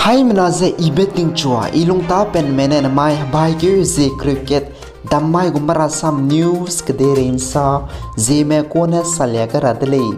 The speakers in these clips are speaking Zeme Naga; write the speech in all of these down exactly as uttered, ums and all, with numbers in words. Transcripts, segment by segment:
Haimena ze ibe tingchua, i lungtapenme ne namai hebaikeu zie cricket, dammai gu marasam news kedeirei nsa, zieme kune salia ga ra de lei.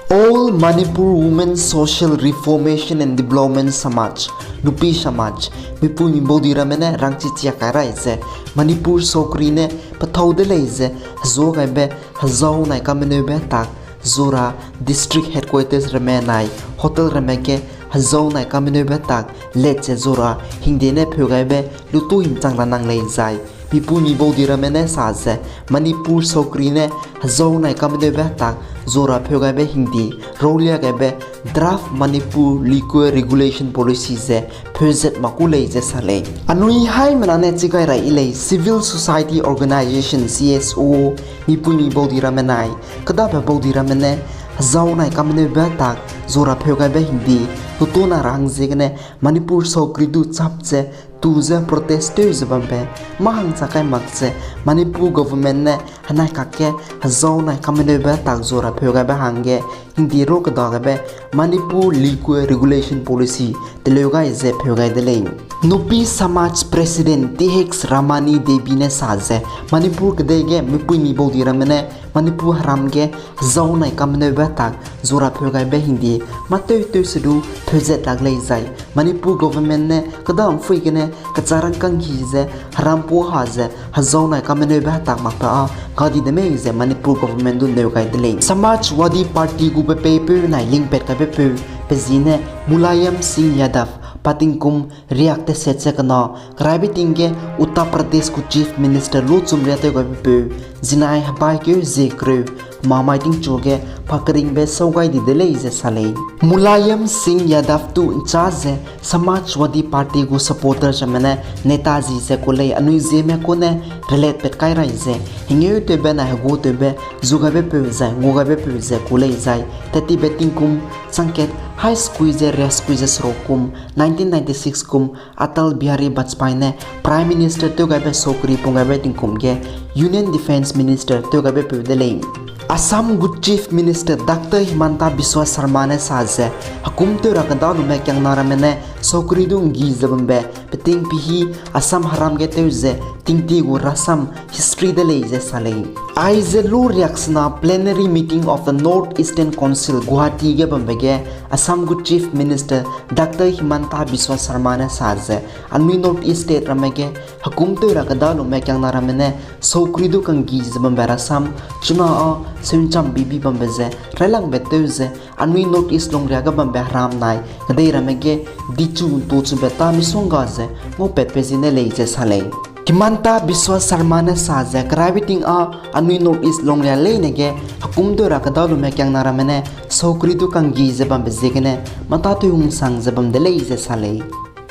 All Manipur Women Social Reformation and Development Samaj, Nupi Samaj, mipui mi baudi ramme ne rangchi chia kai rai ze, Manipur sokri ne pethau de lei ze, hezau gaibe, hezau nai kameneube tak, Zora District Headquarters ramme nai, hotel ramme ge, hezau nai kameneube tak, let ze Zora hingde ne pheu gaibe, lutu himchang ra nang lei zai. Mipui mi baudi ramme ne sa ze, Manipur sokri ne, hezau nai kameneube tak, Zora pheu gaibe hingde, raulia gaibe, Draft Manipur Liquor Regulation Policy ze, pheu zet mak ku lei ze sa lei. Anui haimena ne chigai rai i lei Civil Society Organization, C S O, mipui mi baudi ramme nai, kedabe baudi ramme ne, hezau nai kameneube tak, Zora pheu gaibe hingde, lutu na ra hang ziegene, Manipur sokri du chap ze, tu ze protest tew ze bambe, mâ hangcha kai mak ze, Manipur government ne, henai kakge, hezau nai kameneube tak Zora pheu gaibe hangge, hingde ro keda gaibe, Manipur Liquor Regulation Policy, teleu gai ze pheu gai de lei. Nupi Samaj President T H Ramani Devi ne sa ze, Manipur kedei ge mipui mi baudi ramme ne, Manipur heram ge, hezau nai kameneube tak, Zora pheu gaibe hingde, mâ tew tew se du, pheu zet lak lei zai. Manipur government ne, keda mpui gene, kecharangkâng hi ze, heram pu ha ze, hezau nai kameneube tak mak ta a, gadi de mei ze, Manipur government du neu gai de lei. Samajwadi Party gu pe peipeu nai lingpat kaibepeu, pe zi ne, Mulayam Singh Yadav, pa tingkum, riak teset ze kena, keraibe ting ge, Uttar Pradesh gu Chief Minister luchum riatew gaibepeu, zinai hebaikeu zie kereu, mamai tingchu ge, pa keringbe sau gai di de lei ze sa lei. Mulayam Singh Yadav tu ncha ze, Samajwadi Party gu supporter ramme ne, Netaji ze ku lei anui zieme kune, relate pat kai rai ze, hingeu tewbe nai hegu tewbe, zu gaibepeu zai, ngu gaibepeu ze ku lei zai, tetibe tingkum, changkat, hai sekui ze, riak sekui ze seruk kum, nineteen ninety-six kum, Atal Bihari Vajpayee ne Prime Minister tew gaibe sokri pung gaibe tingkum ge Union Defence Minister tew gaibepeu de lei. Assam gu Chief Minister Doctor Himanta Biswa Sarma ne sa ze, hekum tew ra kedalume kiangna ramme ne sokri du nggi ze bambe, peting pihi Assam heram ge tew ze, tingti gu rasam history de lei ze sa lei. Aize lu riaksena plenary meeting of the North Eastern Council Guwahati ge bambe ge, Assam gu Chief Minister Doctor Himanta Biswa Sarma ne sa ze, anui North East state ramme ge, hekum tew ra kedalume kiangna ramme ne, sokri du kanggi ze bambe rasam, chuna a, seuncham bibi bambe ze, railangbe tew ze, anui North East lungria ge bambe heram nai, kedei ramme ge, dichu ntu chube ta misongga ze, ngaupatbe zine lei ze sa lei. Himanta Biswa Sarma ne sa ze, keraibe ting a, anui North East lungria leine ge, hekum tew ra kedalume kiangna ramme ne, sokri du kanggi ze bambe ziegene, mata tew hungsang ze bam de lei ze sa lei.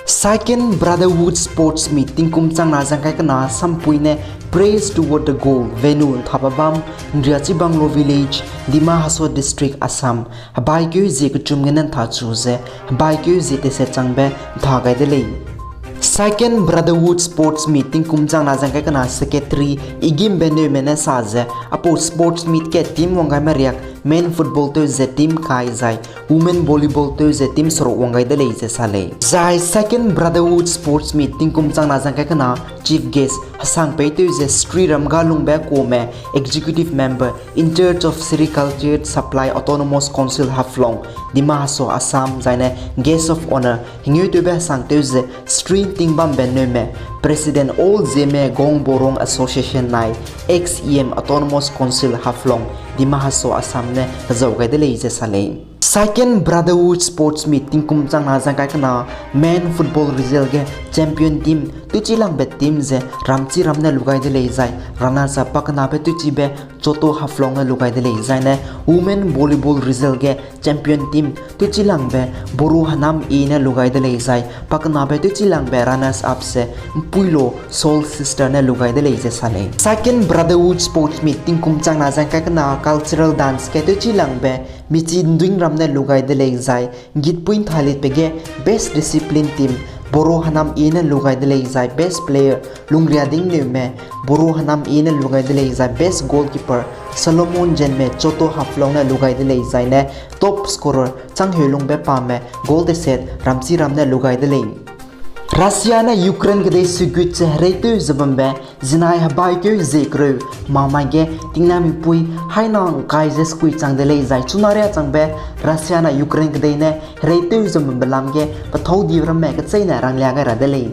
Second Brotherhood Sports Meet tingkum changna zangkai kena sampui ne Praise Toward the Goal venue nthaba bam, Nriachibanglo Village, Dima Hasao District, Assam, hebaikeu zie kechum gene ntha chu ze, hebaikeu zie teset changbe ntha gai de lei. Second Brotherhood Sports Meet tingkum changna zangkai kena Secretary Igimbe Neume ne sa ze, aipau sports meet ge team wanggaime riak, men football tew ze team kai zai, women volleyball tew ze team seruk wang gai de lei ze sa lei. Zai Second Brotherhood Sports Meet tingkum changna zangkai kena Chief Guest hesang pei tew ze Shri Ramgalungbe Kuame, Executive Member in charge of Sericulture Supply Autonomous Council Haflong, Dima Hasao, Assam, zaine Guest of Honour hingeu tewbe hesang tew ze Shri Tingbambe Neume, President All Zeme Gong Borong Association nai, ex E M Autonomous Council Haflong, Dima Hasao, Assam ne hezau gai de lei ze sa lei. Second Brotherhood Sports Meet tingkum changna zangkai kena men football result ge champion team tewchilangbe team ze Ramchiram ne lu gai de lei zai runners up pakenabe tewchibe Choto Haflong ne lu gai de lei zaine women volleyball result ge champion team tewchilangbe Boru Hanam E ne lu gai de lei zai pakenabe tewchilangbe runners up ze Mpuilo Soul Sister ne lu gai de lei ze sa lei. Second Brotherhood Sports Meet tingkum changna zangkai kena cultural dance ge tewchilangbe Michi Nduingram ne lu gai de lei zai ngitpui nthailitbe ge best discipline team Boro Hanam I ne lu gai de lei zai best player Lungria Dingneume, Boro Hanam I ne lu gai de lei zai best goalkeeper Solomon Jenme, Choto Haflong ne lu gai de lei zai ne top scorer Changheulungbe Pame goal teset Ramchiram ne lu gai de lei. Russia ne Ukraine kedei sugut ze hereitew ze bambe, zinai hebaikeu ze kereu mamai ge tingnamipui haina ngkai ze sekui chang de lei zai chuna riâ changbe Russia ne Ukraine kedei ne hereitew ze bambe lam ge pethâu di ramme kecheîne ranglia gai ra de lei.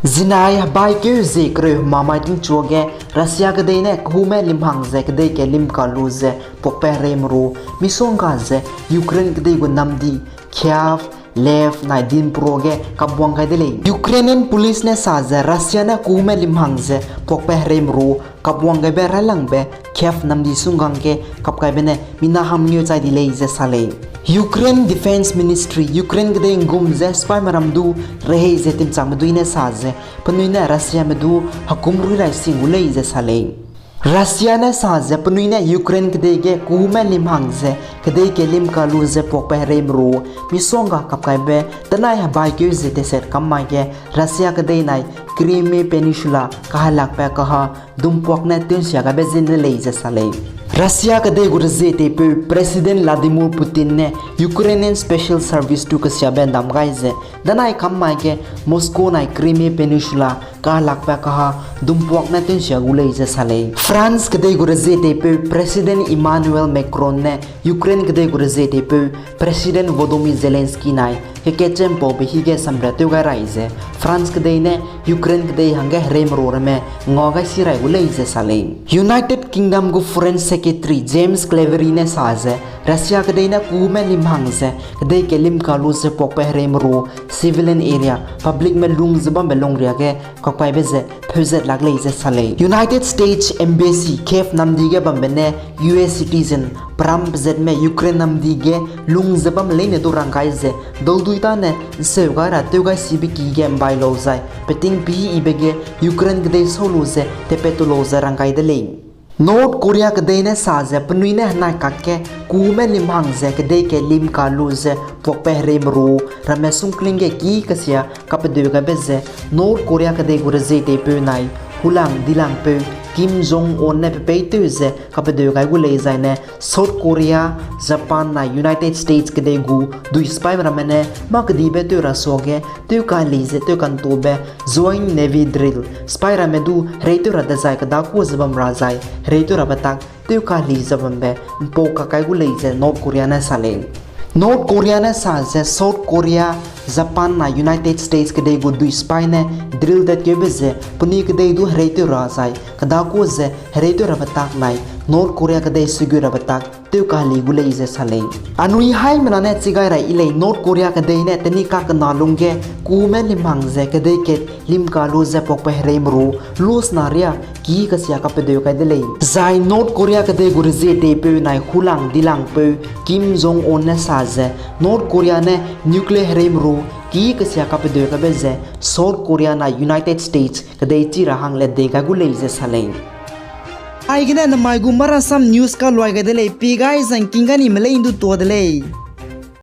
Zinai hebaikeu ze kereu mamai tingchua ge Russia kedei ne kehume limhang ze kedei ke limka lu ze puakbe hereimeru misongga ze Ukraine kedei gu namdi Kyiv, Lviv nai Dnipro ge kapwang gai de lei. Ukrainian police ne sa ze Russia ne kehume limhang ze puakbe hereimeru kapwang gaibe railangbe Kyiv namdi sunggang ge kapkaibe ne mina hangmengeu chai di lei ze sa lei. Ukraine Defense Ministry Ukraine kedei nggum ze sipaime ram du rehei ze timchakme dui ne sa ze penui ne Russiame du hekum ruilai sing gu lei ze sa lei. Russia ne sa ze penui ne Ukraine kedei ge kehume limhang ze kedei ke limka lu ze puakbe hereimeru misongga kapkaibe tenai hebaikeu ze teset kam mai ge Russia kedei nai Crimea Peninsula kahelakbe kaha dumpuak ne tewnsia gaibe zin de lei ze sa lei. Russia kedei gu rezie teipeu President Vladimir Putin ne Ukrainian Special Service du kesiabe ndam gai ze danai kam mai ge Moscow nai Crimea Peninsula kahelakbe kaha dumpuak ne tewnsia gu lei ze sa lei. France kedei gu rezie teipeu President Emmanuel Macron ne Ukraine kedei gu rezie teipeu President Volodymyr Zelensky nai kekatche mpaube hige samria tew gai rai ze France kedei ne Ukraine kedei hangge hereimeru ramme ngau gai si rai gu lei ze sa lei. United Kingdom gu Foreign Secretary James Cleverly ne sa ze Russia kedei ne kehume limhang ze kedei ke limka lu ze puakbe hereimeru civilian area, publicme lung ze bambe lungria ge kakaibe ze pheuzet lak lei ze sa lei. United States Embassy Kyiv namdi ge bambe ne U S citizen peram pezetme Ukraine namdi ge lung ze bam leine du rang gai ze daudui tâne nseu gai ra tew gai sibe ki ge mbai lau zai peting pî yibe ge Ukraine kedei sau lu ze tepat tu lau ze rang gai de lei. North Korea kedei ne sa ze penui ne henai kakge kehume limhang ze kedei ke limka lu ze puakbe hereimeru ramme sungkling ge ki kesia kapedeu gaibe ze North Korea kedei gu rezie teipeu nai hulang dilangpeu Kim Jong Un ne pepeitew ze kapedeu gai gu lei zai ne South Korea, Japan nai United States kedei gu dui sipai ramme ne mâ kedibe tew ra suage tew kali ze tew kantube Joint Navy Drill sipai ramme du hereitew ra dezai kedakua ze bam ra zai hereitew rabe tak tew kali ze bambe mpau kakai gu lei ze North Korea ne sa lei. North Korea ne sa ze South Korea, Japan nai United States kedei gu dui sipai ne drill tatkeube ze penui kedei du hereitew ra zai kedakua ze hereitew rabe tak nai North Korea kedei sugut rabe tak tew kali gu lei ze sa lei. Anui haimena ne chigai rai yi lei North Korea kedei ne teni kakena lungge kehume limhang ze kedei ke limka lu ze puakbe hereimeru lu sena riâ ki kesia kapedeu gai de lei. Zai North Korea kedei gu rezie teipeu nai hulang dilangpeu Kim Jong Un ne sa ze North Korea ne nuclear hereimeru ki kesia kapedeu gaibe ze South Korea nai United States kedei chi ra hang le dei gai gu lei ze sa lei. Aigene namai gu marasam news kaluai gai de lei, pi gai zangking ga ni melei ndu tua de lei.